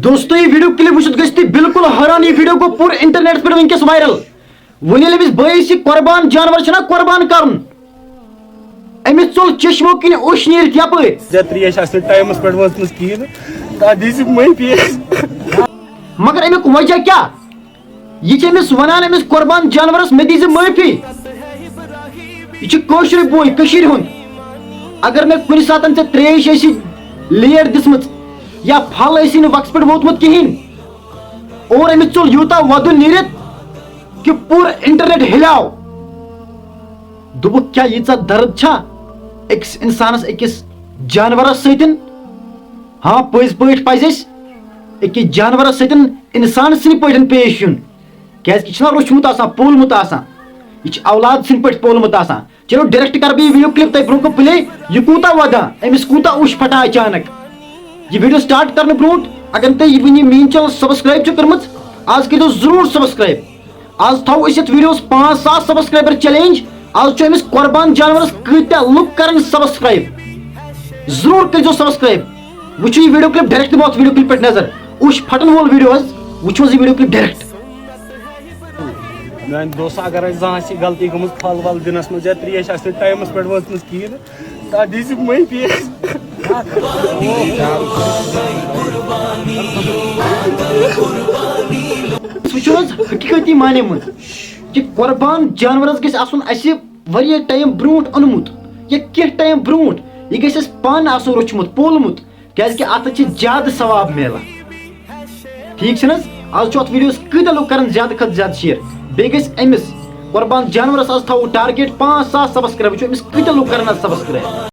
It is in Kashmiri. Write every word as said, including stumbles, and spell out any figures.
دوستو، یہِ ویڈیو کلپ وٕچھِتھ گژھِ تُہۍ بالکل حٲران۔ یہِ ویڈیو گوٚو پوٗرٕ انٹرنیٹس پٮ۪ٹھ وٕنکیٚس وائرل۔ وۄنۍ ییٚلہِ أمِس بٲیِس یہِ قۄربان جانور چھُنہ قۄربان کرُن، أمِس ژوٚل چشمو کِنۍ اوٚش نیٖرِتھ یپٲرۍ۔ ژےٚ ترٛیش آسہِ نہٕ ٹایمس پٮ۪ٹھ وٲژمٕژ کِہیٖنۍ، تَتھ دِیٖزِ معٲفی۔ مگر اَمیُک وجہ کیٛاہ؟ یہِ چھِ أمِس وَنان، أمِس قۄربان جانورَس، مےٚ دیٖزِ معٲفی۔ یہِ چھُ کٲشرُے بوے، کٔشیٖرِ ہُنٛد۔ اگر مےٚ کُنہِ ساتَن ژےٚ ترٛیش ٲسی لیٹ دِژمٕژ یا پھل ٲسی نہٕ وقتس پٮ۪ٹھ ووتمُت کِہیٖنۍ، اور أمِس ژوٚل یوٗتاہ وَدُن نیٖرِتھ کہِ پوٗرٕ انٹرنیٹ ہِلیو۔ دوٚپُکھ، کیٛاہ ییٖژاہ درد چھا أکِس اِنسانَس أکِس جانوَرَس سۭتۍ؟ ہاں، پٔزۍ پٲٹھۍ پَزِ اَسہِ أکِس جانوَرَس سۭتۍ اِنسان سٕنٛدۍ پٲٹھۍ پیش یُن، کیٛازِکہِ یہِ چھُنہ روٚچھمُت آسان، پولمُت آسان، یہِ چھُ اولاد سٕنٛدۍ پٲٹھۍ پولمُت آسان۔ چلو، ڈائریکٹ کَرٕ بہٕ یہِ ویڈیو کلپ تۄہہِ برونٛہہ کُن پلے، یہِ کوٗتاہ وَدان، أمِس کوٗتاہ اوٚش پھٹان اچانک۔ یہِ ویڈیو سٹارٹ کرنہٕ برونٛٹھ، اگر نہٕ تۄہہِ یہِ وٕنہِ میٛٲنۍ چینل سبسکرائب چھِ کٔرمٕژ، آز کٔرۍزیو ضروٗر سبسکرائب۔ آز تھاوو أسۍ یتھ ویڈیوس پانٛژھ ساس سبسکرائبر چیلنج۔ آز چھُ أمِس قۄربان جانورس کۭتیاہ لُکھ کرن سبسکرائب، ضروٗر کٔرۍزیو سبسکرائب۔ وٕچھِو یہِ ویڈیو کلپ ڈائریکٹ، دِمو اتھ ویڈیو کلپ پٮ۪ٹھ نظر۔ اوٚش پھٹن وول ویڈیو حظ، وٕچھِو حظ یہِ ویڈیو کلپ ڈائریکٹ۔ میانہِ دوستہٕ، اگر اَسہِ زانٛہہ آسہِ غلطی گٔمٕژ پھل ول دِنس منٛز یا ترٛیش آسہِ نہٕ ٹایمس پٮ۪ٹھ وٲژمٕژ کِہیٖنۍ، تَتھ دِیٖزِ معٲفی۔ وٕچھِو حظ، حقیٖقتی معنی منٛز کہِ قۄربان جانورس گژھِ آسُن اَسہِ واریاہ ٹایم برونٛٹھ اوٚنمُت یا کینٛہہ ٹایم برونٛٹھ۔ یہِ گژھِ اَسہِ پانہٕ آسُن روٚچھمُت، پولمُت، کیٛازِکہِ اَتھ چھِ زیادٕ ثواب میلان۔ ٹھیٖک چھِنہٕ حظ؟ آز چھُ اَتھ ویڈیوَس کۭتیٛاہ لُکھ کران زیادٕ کھۄتہٕ زیادٕ شیئر، بیٚیہِ گژھِ أمِس قۄربان جانورَس آز تھاوو ٹارگیٹ پانٛژھ ساس سبسکرائب، وٕچھو أمِس کۭتیٛاہ لُکھ کران آز سبسکرائب۔